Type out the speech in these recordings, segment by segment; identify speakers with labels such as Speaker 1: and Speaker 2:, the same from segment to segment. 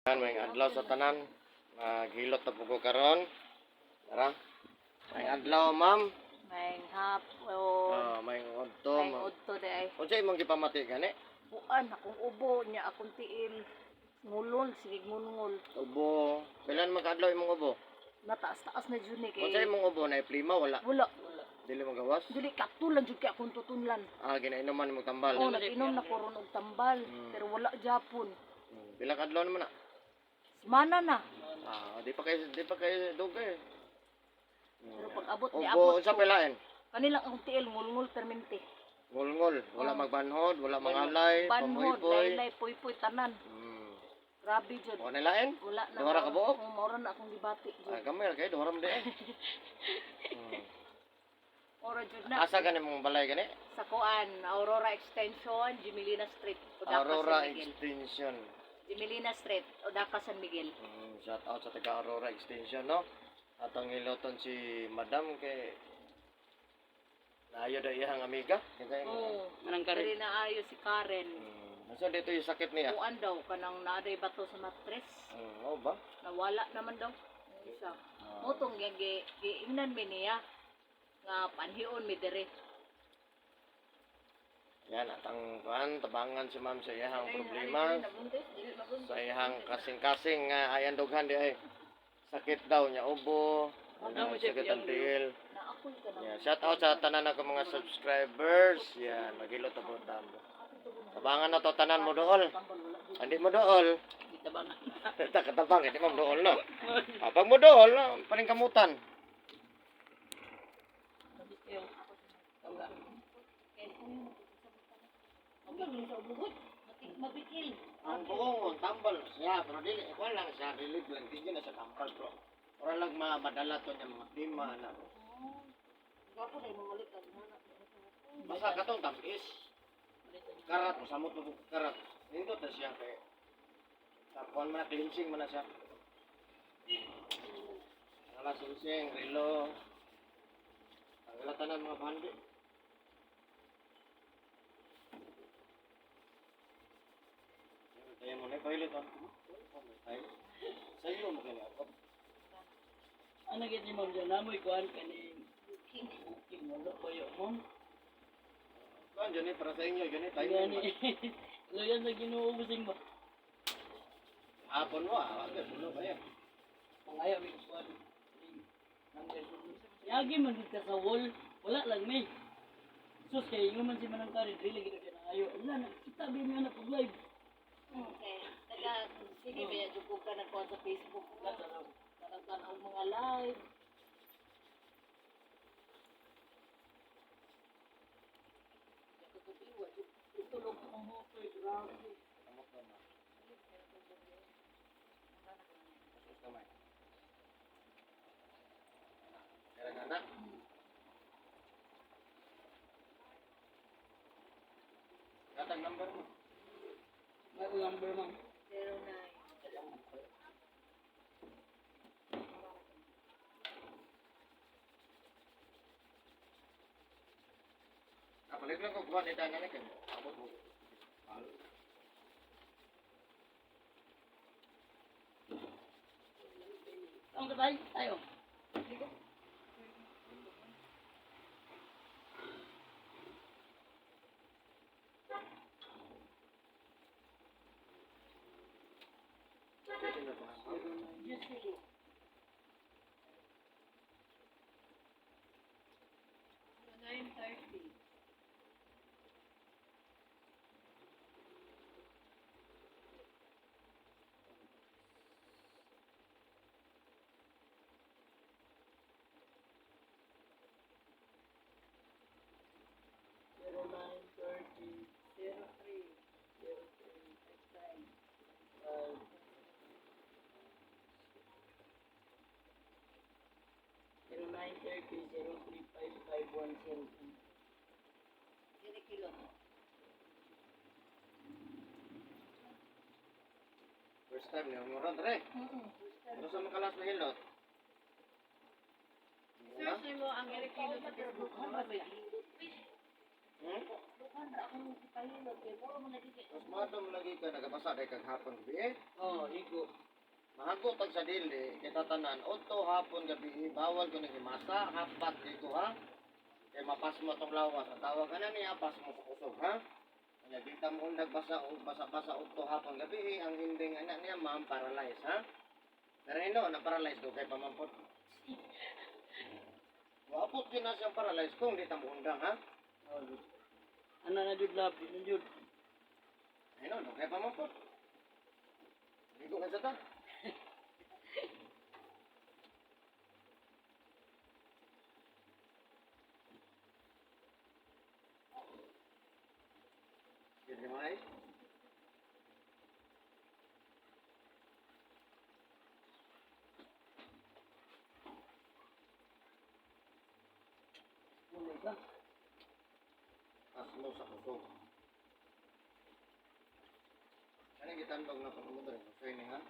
Speaker 1: Yan, may adlaw sa tanan. Maghilot na po ko karon. Tara. May adlaw, ma'am.
Speaker 2: May hapon.
Speaker 1: Ah, may udto.
Speaker 2: May
Speaker 1: Ma'am.
Speaker 2: udto di ay.
Speaker 1: Unsa imong gipamati gani?
Speaker 2: Kuan akong ubo nya akong tiil. Ngulon sige ngulngol.
Speaker 1: Ubo. Pilan man kaadlaw imong ubo?
Speaker 2: Nataas-taas na jud ni kay.
Speaker 1: Unsa imong ubo na plima wala?
Speaker 2: Wala.
Speaker 1: Dili magawas?
Speaker 2: Dili katulan jud kay akong tutunlan.
Speaker 1: Ah, ginainuman imong tambal.
Speaker 2: Oh, nag-inom na ko ron og tambal, pero wala japon.
Speaker 1: Pila ka adlaw naman na?
Speaker 2: Semana na.
Speaker 1: Ah, di pa kay dugay.
Speaker 2: Pero pag abot ni
Speaker 1: Ubo,
Speaker 2: abot
Speaker 1: unsa
Speaker 2: ko.
Speaker 1: pilain?
Speaker 2: Kanilang akong tiil ngulngol permente.
Speaker 1: Ngulngol, wala magbanhod, wala mangalay,
Speaker 2: Panhod,
Speaker 1: pamuipoy.
Speaker 2: laylay, puy-puy tanan. Grabe jud.
Speaker 1: Wala lain?
Speaker 2: Wala na.
Speaker 1: Duha ra ka buok?
Speaker 2: Oh, maura na akong gibati jud.
Speaker 1: Ah, gamay ra kay duha ra man di. Eh.
Speaker 2: Ora jud na.
Speaker 1: Asa gani mong balay gani?
Speaker 2: Sa kuan, Aurora Extension, Jimilina Street, Odaca,
Speaker 1: Aurora
Speaker 2: San Miguel.
Speaker 1: Extension.
Speaker 2: Jimilina Street, Odaca, San Miguel.
Speaker 1: Shout out sa taga Aurora Extension, no? Atong hiloton si Madam kay naayo daw iyang amiga. Kinsa imong?
Speaker 2: Oo.
Speaker 3: Anong Karen?
Speaker 2: Dili na ayo si Karen.
Speaker 1: Asa dito yung sakit niya?
Speaker 2: Kuan daw kanang naaday bato sa mattress.
Speaker 1: Oo ba?
Speaker 2: Nawala naman daw. Yung isa.
Speaker 1: Ah.
Speaker 2: Motong gi giingnan mi niya nga panhion mi dire.
Speaker 1: Yan, atang kuan tabangan si ma'am sa iyang problema, sa iyang kasing-kasing nga ayan dughan di ay sakit daw niya ubo, ano, sakit ang tiil.
Speaker 2: Na ako'y kanang
Speaker 1: Yan, shout out sa tanan ako mga subscribers. Yan, maghilot na po tambo. Tabangan na to tanan mo dool. Hindi mo dool.
Speaker 3: Tabangan.
Speaker 1: Katabang, hindi mo dool no. Ah, pag mo dool, no, paningkamutan.
Speaker 2: Mabikil.
Speaker 1: Ang buong tambal siya, pero dili, kuwan lang siya, relief lang, di na sa tambal, bro. Ora lang madala to niya mga tema na.
Speaker 2: Gapo day mamalit ang anak.
Speaker 1: Basta katong tamis. Karat, samot mo karat. Nindot na siya kay Tapuan man na, cleansing man na siya. Wala singsing, relo. Ang wala tanan mga bandi. Tayo mo na, toilet on. Tayo. Sa iyo mo kaya ako.
Speaker 3: Ano gid ni ma'am dyan? Namoy kuan kaning booking. Wala ko yun, ma'am.
Speaker 1: Kuan dyan eh, para sa inyo, dyan eh, tayo.
Speaker 3: Gani. Luyan sa Ginoo busing ba?
Speaker 1: Hapon mo ah, wag puno pa yan.
Speaker 3: Pangayo mi kuan. Yagi man gid ka sa wall. Wala lang may. Sus kay ingon man si Manang Karen, dili gid ka na ayo. Wala na kita bi mi anak og live.
Speaker 2: Okay. Taga sige ba jud ko ka nagkuan sa Facebook. Nagtan-aw mga live. Tulog akong hukay, grabe.
Speaker 1: Amok na ma. Sus kamay. Kaya na na. Katang number mo.
Speaker 3: May number, ma'am.
Speaker 2: 09.
Speaker 1: Ah, balik lang ko kuha ni tanan ni kay. Abot mo.
Speaker 3: Ang katay tayo.
Speaker 2: Just 9:30.
Speaker 3: 0930
Speaker 2: 03.
Speaker 3: 03 5 0930 0355 102.
Speaker 2: Dili kilo.
Speaker 1: First time ni mo ron dre. Ano sa makalas na hilot?
Speaker 2: Search nimo ang Eric Kilo sa Facebook.
Speaker 1: Hmm?
Speaker 2: Dughan ra akong gipahilot kay mura man lagi kay
Speaker 1: Mas madam lagi ka nagabasa dahil kag hapon gabi eh.
Speaker 3: Oh, igo.
Speaker 1: Hago tag sa dili, kita tanan, udto hapon gabi, bawal ko nagimasa, hapat dito ha. Kay mapasmo tong lawas. Ang tawag ka na niya, pasmo sa kusog ha. Kaya di ta mo undag basa o basa-basa udto hapon gabi, ang hinding anak niya ma'am paralyze ha. Pero ino, na paralyze do kay pamampot. Waapot yun na siyang paralyze kung di ta mo undang ha.
Speaker 3: Oh, jud. Ana na jud lab, di na jud.
Speaker 1: Ayun, no, kaya pamampot. Ligo na sa ta. Sige, mga ay.
Speaker 3: Wala ka.
Speaker 1: Pasmo sa kusog. Kani gitandog na pag rin, lusay ni ha?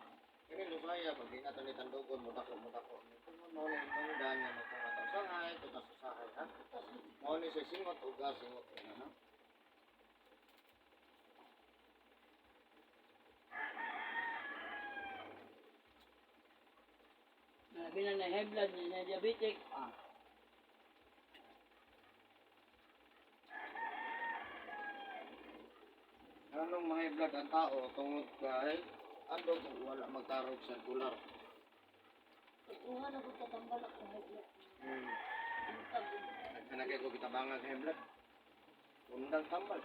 Speaker 1: Kani lusaya, pag di nato ni tandogon, mutako, mutako. Mao ni itong nga magpangataw sahay, tutas usahay ha? Mao ni sa singot, uga, singot, una ha?
Speaker 3: Labi na na high blood, na diabetic. Ah.
Speaker 1: Anong mahay blood ang tao tungod kay andog wala magtarog sa kular.
Speaker 2: Pagkuha na ko tatambal ako high blood. Buntag.
Speaker 1: Naghanagay ko gitabangan sa high blood. Undang tambal.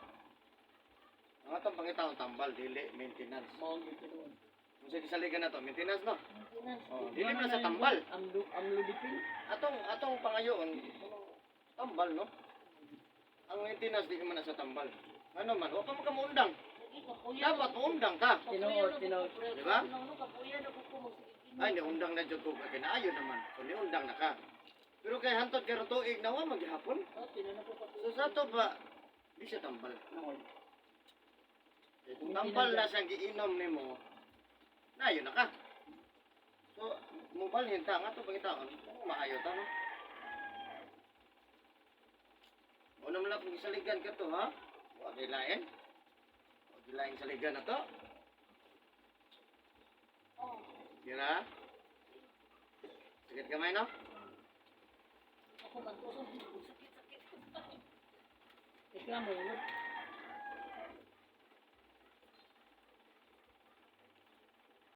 Speaker 1: Ang atong pangitaon tambal dili maintenance.
Speaker 3: Mao gyud tinuod.
Speaker 1: Kung sa gisaligan na to, maintenance no.
Speaker 2: Maintenance.
Speaker 1: Oh, dili man sa tambal.
Speaker 3: Amlu amlodipine.
Speaker 1: Atong atong pangayoon tambal no. Ang maintenance di man na sa tambal. Ano man, wa pa man ka muundang.
Speaker 2: Lagi, kapuya.
Speaker 1: Dapat muundang ka.
Speaker 3: Tinuod, tinuod.
Speaker 1: Di ba?
Speaker 2: Ano, kapuya na ko ko magsigig.
Speaker 1: Ay, niundang na jud ko kay kinaayo naman. So niundang na ka. Pero kay hantod kay tuig na wa maghapon.
Speaker 2: Oh, tinuod ko
Speaker 1: So sa to ba, di siya tambal.
Speaker 3: Noon.
Speaker 1: Eh, kung tambal na siyang giinom nimo, naayo na ka. So, mubalhin ta nga to pangitaon, kung maayo ta no. Una man lang kung isaligan ka to ha. Wa kay lain. Wa kay lain saligan na to.
Speaker 2: Oh,
Speaker 1: Dira. Sakit kamay no?
Speaker 2: ako magtusok. Sakit, sakit.
Speaker 3: Ikaw mo,